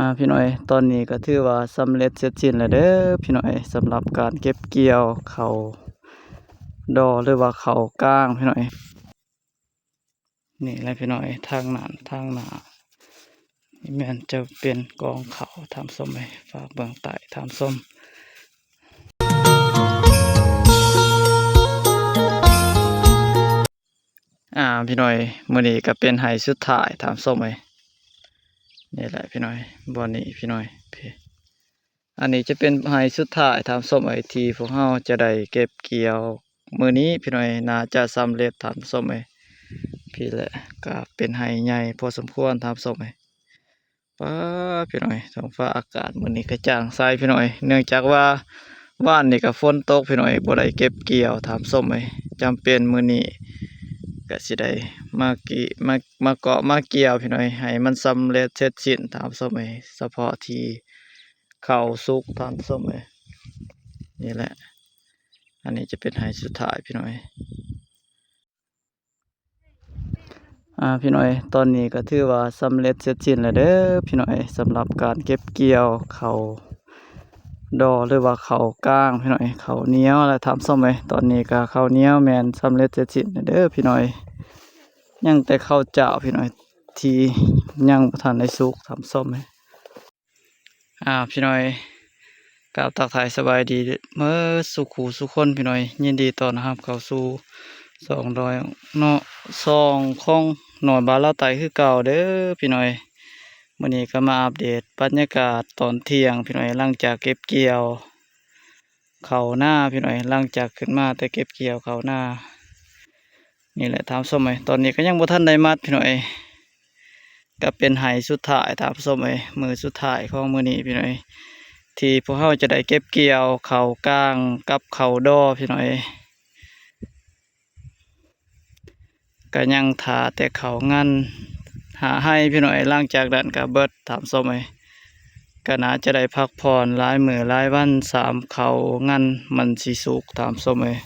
ອ່າ ພີ່ນ້ອງເອີຍ ຕອນນີ້ກໍຖືວ່າສຳເລັດເສັດສິ້ນແລ້ວເດີພີ່ນ້ອງເອີຍ ສຳລັບການເກັບກ່ຽວເຂົ້າດໍ ຫຼືວ່າເຂົ້າກ້າງພີ່ນ້ອງເອີຍ. ນີ້ແຫຼະພີ່ນ້ອງເອີຍ ທາງນັ້ນທາງໜ້າ ນີ້ແມ່ນຈະເປັນກອງເຂົ້າທ່ານຜູ້ຊົມເອີຍ ຝາກເບື້ອງໃຕ້ທ່ານຜູ້ຊົມ. ອ່າ ພີ່ນ້ອງເອີຍ ມື້ນີ້ກໍເປັນໄຮ່ສຸດທ້າຍທ່ານຜູ້ຊົມເອີຍ ນີ້ແຫຼະພີ່ນ້ອງເອີຍ ບ່ອນນີ້ພີ່ນ້ອງເອີຍ ນີ້ ອັນນີ້ຈະເປັນໄຮ່ສຸດທ້າຍທ່ານຜູ້ຊົມເອີຍ ທີ່ພວກເຮົາຈະໄດ້ເກັບກ່ຽວມື້ນີ້ພີ່ນ້ອງເອີຍ ໜ້າຈະສຳເລັດທ່ານຜູ້ຊົມເອີຍ ພີ້ແຫຼະ ກໍເປັນໄຮ່ໃຫຍ່ພໍສົມຄວນທ່ານຜູ້ຊົມເອີຍ. ປ້າ ພີ່ນ້ອງເອີຍ ທ້ອງຟ້າອາກາດມື້ນີ້ກະຈ່າງໃສພີ່ນ້ອງເອີຍ ເນື່ອງຈາກວ່າວານນີ້ກະຝົນຕົກພີ່ນ້ອງເອີຍ ບໍ່ໄດ້ເກັບກ່ຽວທ່ານຜູ້ຊົມເອີຍ ຈຳເປັນມື້ນີ້ກະຊິໄດ້ມາກີ ມາ ມາເກາະມາກ່ຽວພີ່ນ້ອງເອີຍ ໃຫ້ມັນສຳເລັດເສັດສິ້ນທ່ານຜູ້ຊົມເອີຍ ສະເພາະທີ່ເຂົ້າສຸກທ່ານຜູ້ຊົມເອີຍ ນີ້ແຫຼະ ອັນນີ້ຈະເປັນໄຮ່ສຸດທ້າຍພີ່ນ້ອງເອີຍ. ອ່າ ພີ່ນ້ອງເອີຍ ຕອນນີ້ກໍຖືວ່າສຳເລັດເສັດສິ້ນແລ້ວເດີພີ່ນ້ອງເອີຍ ສຳລັບການເກັບກ່ຽວເຂົ້າດໍ ຫຼືວ່າເຂົ້າກ້າງພີ່ນ້ອງເອີຍ ເຂົ້າໜຽວແລ້ວທ່ານຜູ້ຊົມເອີຍ ຕອນນີ້ກໍເຂົ້າໜຽວແມ່ນສຳເລັດເສັດສິ້ນແລ້ວເດີພີ່ນ້ອງເອີຍ ຍັງແຕ່ເຂົ້າຈ້າວພີ່ນ້ອງເອີຍ ທີ່ຍັງບໍ່ທັນໄດ້ສຸກທ່ານຜູ້ຊົມເອີຍ. ອ່າ ພີ່ນ້ອງເອີຍ ກາບທັກທາຍສະບາຍດີເໝິດສູ່ຄູ່ສູ່ຄົນພີ່ນ້ອງເອີຍ ຍິນດີຕ້ອນຮັບເຂົ້າສູ່ຊ່ອງດອຍເນາະ ຊ່ອງຂອງນ້ອຍບ່າວລາວໃຕ້ຄືເກົ່າເດີພີ່ນ້ອງເອີຍ. ມື້ນີ້ກໍມາອັບເດດບັນຍາກາດຕອນທ່ຽງພີ່ນ້ອງເອີຍ ຫຼັງຈາກເກັບກ່ຽວເຂົ້ານາພີ່ນ້ອງເອີຍ ຫຼັງຈາກຂຶ້ນມາແຕ່ເກັບກ່ຽວເຂົ້ານາ ນີ້ແຫຼະທ່ານຜູ້ຊົມເອີຍ ຕອນນີ້ກໍຍັງບໍ່ທັນໄດ້ມັດພີ່ນ້ອງເອີຍ ກໍເປັນໄຮ່ສຸດທ້າຍທ່ານຜູ້ຊົມເອີຍ ມື້ສຸດທ້າຍຂອງມື້ນີ້ພີ່ນ້ອງເອີຍ ທີ່ພວກເຮົາຈະໄດ້ເກັບກ່ຽວເຂົ້າກ້າງກັບເຂົ້າດໍພີ່ນ້ອງເອີຍ ກໍຍັງຖ້າແຕ່ເຂົ້າງັນຫາໄຮ່ພີ່ນ້ອງເອີຍ ຫຼັງຈາກນັ້ນກໍເບິດທ່ານຜູ້ຊົມເອີຍ ກໍໜ້າຈະໄດ້ພັກຜ່ອນຫຼາຍມື້ຫຼາຍວັນ ສາມເຂົ້າງັນມັນຊິສຸກທ່ານຜູ້ຊົມເອີຍ.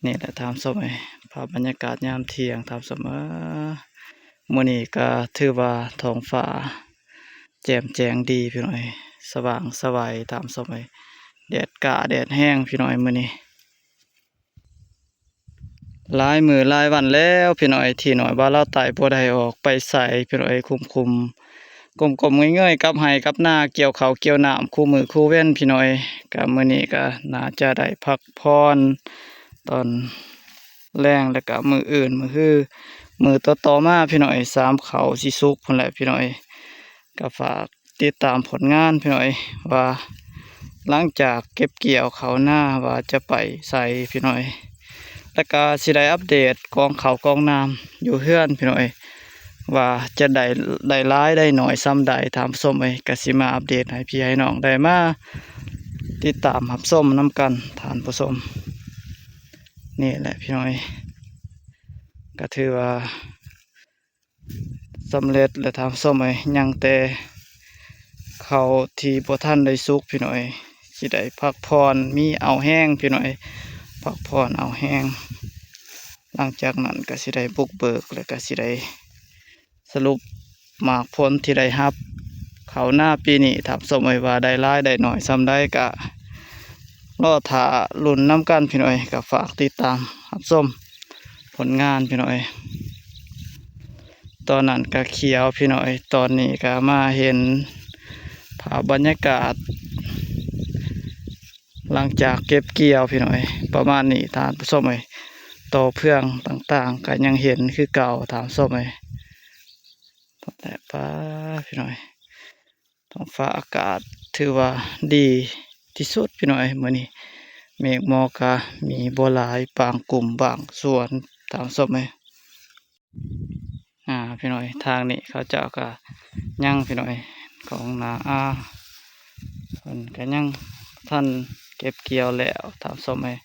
ນີ້ແຫຼະທ່ານຜູ້ຊົມເອີຍ ພາບບັນຍາກາດຍາມທ່ຽງທ່ານຜູ້ຊົມເອີຍ. ມື້ນີ້ກໍຖືວ່າທ້ອງຟ້າແຈ່ມແຈ້ງດີພີ່ນ້ອງເອີຍ ສະຫວ່າງສະໄຫວທ່ານຜູ້ຊົມເອີຍ ແດດກ້າແດດແຮງພີ່ນ້ອງເອີຍ ມື້ນີ້. ຫຼາຍມື້ຫຼາຍວັນແລ້ວພີ່ນ້ອງເອີຍ ທີ່ນ້ອຍບ່າວລາວໃຕ້ບໍ່ໄດ້ອອກໄປໃສພີ່ນ້ອງເອີຍ ຄຸມໆ ກົ້ມໆເງີຍໆ ກັບໄຮ່ກັບນາ ກ່ຽວເຂົ້າກ່ຽວນ້ຳຄູ່ມື້ຄູ່ເວັນພີ່ນ້ອງເອີຍ. ກະມື້ນີ້ກະໜ້າຈະໄດ້ພັກຜ່ອນຕອນແລງ ແລ້ວກະມື້ອື່ນ ມື້ຮື ມື້ຕໍ່ໆມາພີ່ນ້ອງເອີຍ ສາມເຂົ້າຊິສຸກພຸ້ນແຫຼະພີ່ນ້ອງເອີຍ. ກະຝາກຕິດຕາມຜົນງານພີ່ນ້ອງເອີຍ ວ່າຫຼັງຈາກເກັບກ່ຽວເຂົ້ານາວ່າຈະໄປໃສພີ່ນ້ອງເອີຍ ແລ້ວກະຊິໄດ້ອັບເດດກອງເຂົ້າກອງນ້ຳຢູ່ເຮືອນພີ່ນ້ອງເອີຍ ວ່າຈະໄດ້ ໄດ້ຫຼາຍໄດ້ໜ້ອຍສ່ຳໃດທ່ານຜູ້ຊົມເອີຍ. ກະຊິມາອັບເດດໃຫ້ພີ່ໃຫ້ນ້ອງໄດ້ມາຕິດຕາມຮັບຊົມນຳກັນທ່ານຜູ້ຊົມ. ນີ້ແຫຼະພີ່ນ້ອງເອີຍ ກະຖືວ່າ ສຳເລັດແລ້ວທ່ານຜູ້ຊົມເອີຍ ຍັງແຕ່ເຂົ້າທີ່ບໍ່ທັນໄດ້ສຸກພີ່ນ້ອງເອີຍ ຊິໄດ້ພັກຜ່ອນມີເອົາແຮງພີ່ນ້ອງເອີຍ ພັກຜ່ອນເອົາແຮງ. ຫຼັງຈາກນັ້ນກໍຊິໄດ້ບຸກເບີກ ແລ້ວກໍຊິໄດ້ສະຫຼຸບໝາກຜົນທີ່ໄດ້ຮັບເຂົ້ານາປີນີ້ທ່ານຜູ້ຊົມເອີຍ ວ່າໄດ້ຫຼາຍໄດ້ໜ້ອຍສ່ຳໃດ ກະລໍຖ້າລຸ້ນນຳກັນພີ່ນ້ອງເອີຍ. ກະຝາກຕິດຕາມຮັບຊົມ ຜົນງານພີ່ນ້ອງເອີຍ. ຕອນນັ້ນກະຂຽວພີ່ນ້ອງເອີຍ ຕອນນີ້ກະມາເຫັນພາບບັນຍາກາດຫຼັງຈາກເກັບກ່ຽວພີ່ນ້ອງເອີຍ ປະມານນີ້ທ່ານຜູ້ຊົມເອີຍ. ຕໍເຟືອງຕ່າງໆກະຍັງເຫັນຄືເກົ່າທ່ານຜູ້ຊົມເອີຍ. ແຕ່ປ້າ ພີ່ນ້ອງເອີຍ ທ້ອງຟ້າອາກາດຖືວ່າດີທີ່ສຸດພີ່ນ້ອງເອີຍ ມື້ນີ້ເມກໝອກກະມີບໍ່ຫຼາຍ ບາງກຸ່ມບາງສ່ວນທ່ານຜູ້ຊົມເອີຍ. ອ່າ ພີ່ນ້ອງເອີຍ ທາງນີ້ເຂົາເຈົ້າກະຍັງພີ່ນ້ອງເອີຍ ຂອງນາອາ ເພິ່ນກະຍັງບໍ່ທັນເກັບກ່ຽວແລ້ວທ່ານຜູ້ຊົມເອີຍ.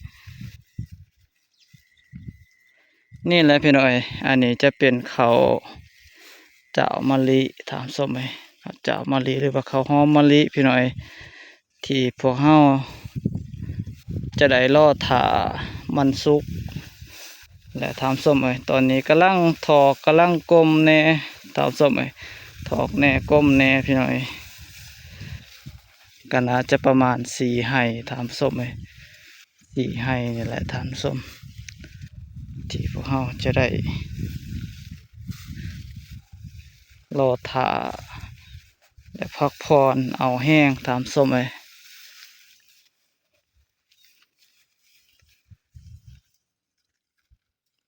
ນີ້ແຫຼະພີ່ນ້ອງເອີຍ ອັນນີ້ຈະເປັນເຂົ້າຈ້າວມະລິທ່ານຜູ້ຊົມເອີຍ ເຂົ້າຈ້າວມະລິ ຫຼືວ່າເຂົ້າຫອມມະລິພີ່ນ້ອງເອີຍ ທີ່ພວກເຮົາຈະໄດ້ລໍຖ້າມັນສຸກແຫຼະທ່ານຜູ້ຊົມເອີຍ. ຕອນນີ້ກຳລັງຖອກ ກຳລັງກົ້ມແດ່ທ່ານຜູ້ຊົມເອີຍ ຖອກແດ່ ກົ້ມແດ່ພີ່ນ້ອງເອີຍ. ກໍໜ້າຈະປະມານສີ່ໄຮ່ທ່ານຜູ້ຊົມເອີຍ ສີ່ໄຮ່ນີ້ແຫຼະທ່ານຜູ້ຊົມ ທີ່ພວກເຮົາຈະໄດ້ລໍຖ້າ ແລະ ພັກຜ່ອນເອົາແຮງທ່ານຜູ້ຊົມເອີຍ.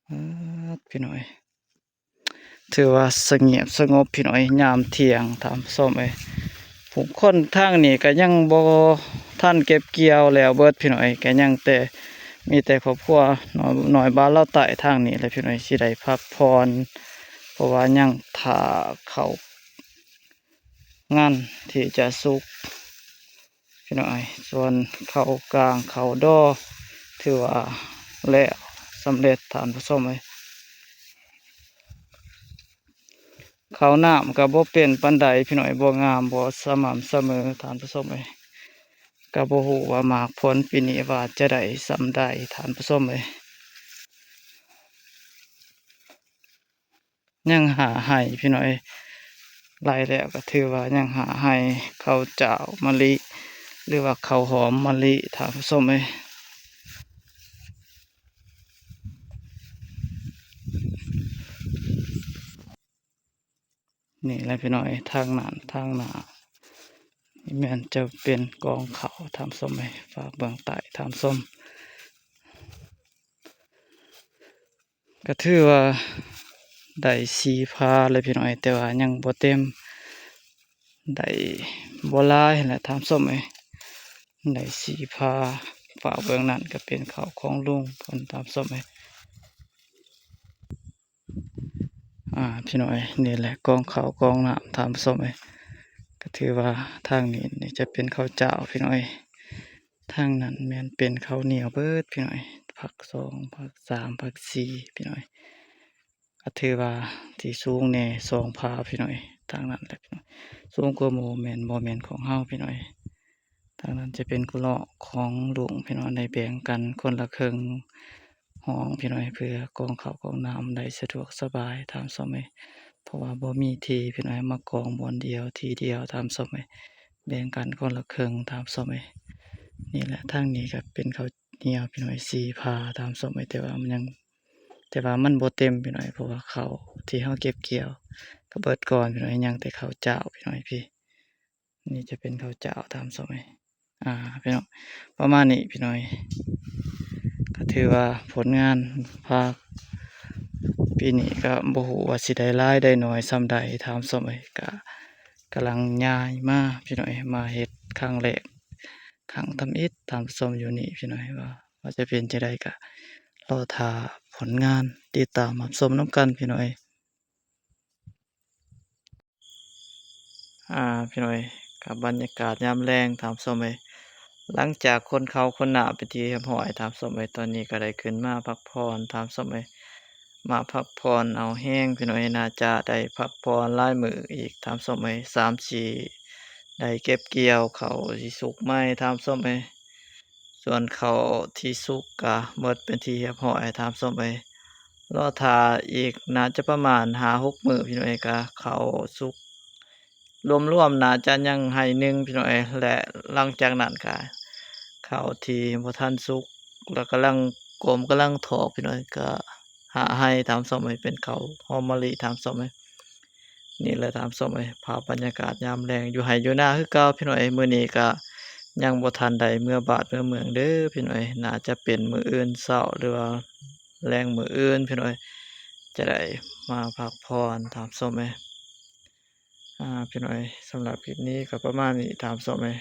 ປາດ ພີ່ນ້ອງເອີຍ ຖືວ່າສະຫງຽບສະຫງົບພີ່ນ້ອງເອີຍ ຍາມທ່ຽງທ່ານຜູ້ຊົມເອີຍ ຜູ້ຄົນທາງນີ້ກໍຍັງບໍ່ທັນເກັບກ່ຽວແລ້ວເບິດພີ່ນ້ອງເອີຍ ກໍຍັງແຕ່ ມີແຕ່ຄອບຄົວນ້ອຍ ນ້ອຍບ້ານລາວໃຕ້ທາງນີ້ແຫຼະພີ່ນ້ອງເອີຍ ຊິໄດ້ພັກຜ່ອນ ເພາະວ່າຍັງຖ້າເຂົ້າງານທີ່ຈະສຸກ ພີ່ນ້ອງເອີຍ ສ່ວນເຂົ້າກ້າງເຂົ້າດໍ ຖືວ່າແລ້ວສຳເລັດທ່ານຜູ້ຊົມເອີຍ ເຂົ້ານ້ຳກໍບໍ່ເປັນປານໃດພີ່ນ້ອງເອີຍ ບໍ່ງາມ ບໍ່ສະໝ່ຳສະເໝີທ່ານຜູ້ຊົມເອີຍ ກໍບໍ່ຮູ້ວ່າໝາກຜົນປີນີ້ວ່າຈະໄດ້ສ່ຳໃດທ່ານຜູ້ຊົມເອີຍ. ຍັງຫ້າໄຮ່ພີ່ນ້ອງເອີຍ ໄລ່ແລ້ວກໍຖືວ່າຍັງຫ້າໄຮ່ ເຂົ້າຈ້າວມະລິ ຫຼືວ່າເຂົ້າຫອມມະລິທ່ານຜູ້ຊົມເອີຍ. ນີ້ແຫຼະພີ່ນ້ອງເອີຍ ທາງນັ້ນທາງໜ້າ ນີ້ແມ່ນຈະເປັນກອງເຂົ້າທ່ານຜູ້ຊົມເອີຍ ຝາກເບື້ອງໃຕ້ທ່ານຜູ້ຊົມ. ກໍຖືວ່າໄດ້ສີ່ພາແລ້ວພີ່ນ້ອງເອີຍ ແຕ່ວ່າຍັງບໍ່ເຕັມ ໄດ້ບໍ່ຫຼາຍຫັ້ນແຫຼະທ່ານຜູ້ຊົມເອີຍ ໄດ້ສີ່ພາ ຝາກເບື້ອງນັ້ນກໍເປັນເຂົ້າຂອງລຸງເພິ່ນທ່ານຜູ້ຊົມເອີຍ. ອ່າ ພີ່ນ້ອງເອີຍ ນີ້ແຫຼະກອງເຂົ້າກອງນ້ຳທ່ານຜູ້ຊົມເອີຍ ກໍຖືວ່າທາງນີ້ນີ້ຈະເປັນເຂົ້າຈ້າວພີ່ນ້ອງເອີຍ ທາງນັ້ນແມ່ນເປັນເຂົ້າໜຽວເບິດພີ່ນ້ອງເອີຍ ພັກສອງ ພັກສາມ ພັກສີ່ພີ່ນ້ອງເອີຍ ກໍຖືວ່າທີ່ສູງແດ່ສອງພາພີ່ນ້ອງເອີຍ ທາງນັ້ນແຫຼະພີ່ນ້ອງ ສູງກວ່າໝູ່ແມ່ນບໍ່ແມ່ນຂອງເຮົາພີ່ນ້ອງເອີຍ. ທາງນັ້ນຈະເປັນກຸເລາະຂອງລຸງພີ່ນ້ອງ ໄດ້ແບ່ງກັນຄົນລະເຄິ່ງຫ້ອງພີ່ນ້ອງ ເພື່ອກອງເຂົ້າກອງນ້ຳໄດ້ສະດວກສະບາຍທ່ານຜູ້ຊົມເອີຍ ເພາະວ່າບໍ່ມີທີ່ພີ່ນ້ອງ ມາກອງບ່ອນດຽວທີ່ດຽວທ່ານຜູ້ຊົມເອີຍ ແບ່ງກັນຄົນລະເຄິ່ງທ່ານຜູ້ຊົມເອີຍ. ນີ້ແຫຼະ ທາງນີ້ກໍເປັນເຂົ້າໜຽວພີ່ນ້ອງ ສີ່ພາທ່ານຜູ້ຊົມເອີຍ ແຕ່ວ່າມັນຍັງ ແຕ່ວ່າມັນບໍ່ເຕັມພີ່ນ້ອງ ເພາະວ່າເຂົ້າທີ່ເຮົາເກັບກ່ຽວກໍເບິດກ່ອນພີ່ນ້ອງ ຍັງແຕ່ເຂົ້າຈ້າວພີ່ນ້ອງ ພີ້ ນີ້ຈະເປັນເຂົ້າຈ້າວທ່ານຜູ້ຊົມເອີຍ ອ່າ ພີ່ນ້ອງ ປະມານນີ້ພີ່ນ້ອງ ກໍຖືວ່າຜົນງານພາກປີນີ້ກໍບໍ່ຮູ້ວ່າຊິໄດ້ຫຼາຍໄດ້ໜ້ອຍສ່ຳໃດທ່ານຜູ້ຊົມເອີຍ ກໍກຳລັງຍ້າຍມາພີ່ນ້ອງ ມາເຮັດຄັ້ງແລກ ຄັ້ງທຳອິດທ່ານຜູ້ຊົມຢູ່ນີ້ພີ່ນ້ອງ ວ່າ ວ່າຈະເປັນຈັ່ງໃດກໍລໍຖ້າຜົນງານ ຕິດຕາມຮັບຊົມນຳກັນພີ່ນ້ອງເອີຍ. ອ່າ ພີ່ນ້ອງເອີຍ ກັບບັນຍາກາດຍາມແລງທ່ານຜູ້ຊົມເອີຍ ຫຼັງຈາກຂົນເຂົ້າຂົນນ້ຳເປັນທີ່ຮຽບຮ້ອຍທ່ານຜູ້ຊົມເອີຍ ຕອນນີ້ກໍໄດ້ຂຶ້ນມາພັກຜ່ອນທ່ານຜູ້ຊົມເອີຍ ມາພັກຜ່ອນເອົາແຮງພີ່ນ້ອງເອີຍ ໜ້າຈະໄດ້ພັກຜ່ອນຫຼາຍມື້ອີກທ່ານຜູ້ຊົມເອີຍ ສາມສີ່ ໄດ້ເກັບກ່ຽວເຂົ້າທີ່ສຸກໃໝ່ທ່ານຜູ້ຊົມເອີຍ. ສ່ວນເຂົ້າທີ່ສຸກກະໝົດເປັນທີ່ຮຽບຮ້ອຍທ່ານຜູ້ຊົມເອີຍ ລໍຖ້າອີກໜ້າຈະປະມານຫ້າຫົກມື້ພີ່ນ້ອງເອີຍ ກະເຂົ້າສຸກ ລວມໆໜ້າຈະຍັງໄຮ່ໜຶ່ງພີ່ນ້ອງເອີຍ ແລະ ຫຼັງຈາກນັ້ນກະເຂົ້າທີ່ບໍ່ທັນສຸກ ແລະ ກຳລັງກົມ ກຳລັງຖອກພີ່ນ້ອງເອີຍ ກະຫ້າໄຮ່ທ່ານຜູ້ຊົມເອີຍ ເປັນເຂົ້າຫອມມະລິທ່ານຜູ້ຊົມເອີຍ. ນີ້ແຫຼະທ່ານຜູ້ຊົມເອີຍ ພາບບັນຍາກາດຍາມແລງຢູ່ໄຮ່ຢູ່ນາຄືເກົ່າພີ່ນ້ອງເອີຍ ມື້ນີ້ກະຍັງບໍ່ທັນໄດ້ເມືອບ້ານເມືອເມືອງເດີພີ່ນ້ອງເອີຍ ໜ້າຈະເປັນມື້ອື່ນເຊົ້າ ຫຼືວ່າແລງມື້ອື່ນພີ່ນ້ອງເອີຍ ຈະໄດ້ມາພັກຜ່ອນທ່ານຜູ້ຊົມເອີຍ. ອ່າ ພີ່ນ້ອງເອີຍ ສຳລັບຄລິບນີ້ກໍປະມານນີ້ທ່ານຜູ້ຊົມເອີຍ